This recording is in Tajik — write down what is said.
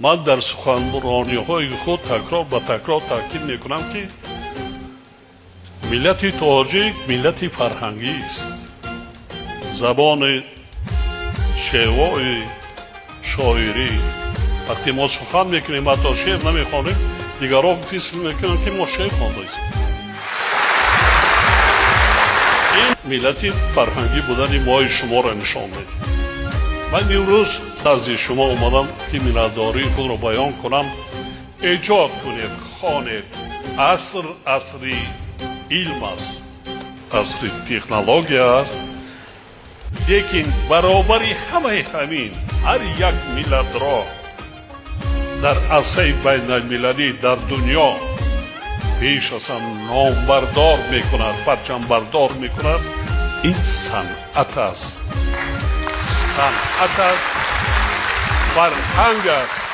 Ман дар суханрониҳои худ такрор ба такрор таъкид мекунам, ки миллати тоҷик миллати фарҳангист. Забони шевои шоирӣ, вақте мо сухан мекунем, ҳатто шеър намехонем, дигарон фикр мекунанд, ки мо шеър хондаистем. Ин миллати фарҳангӣ будани мои шуморо нишон медиҳад. Ман имрӯз назди шумо омадам, ки миннатдории худро баён кунам. Эҷод кунед, хонед. Аср асри илм аст, асри технология аст, лекин баробари ҳамаи ҳамин ҳар як миллатро дар арсаи байналмилалӣ, дар дунё пеш аз ҳам номбардор мекунад, парчамбардор мекунад, ин санъат аст, санъат аст, фарҳанг аст.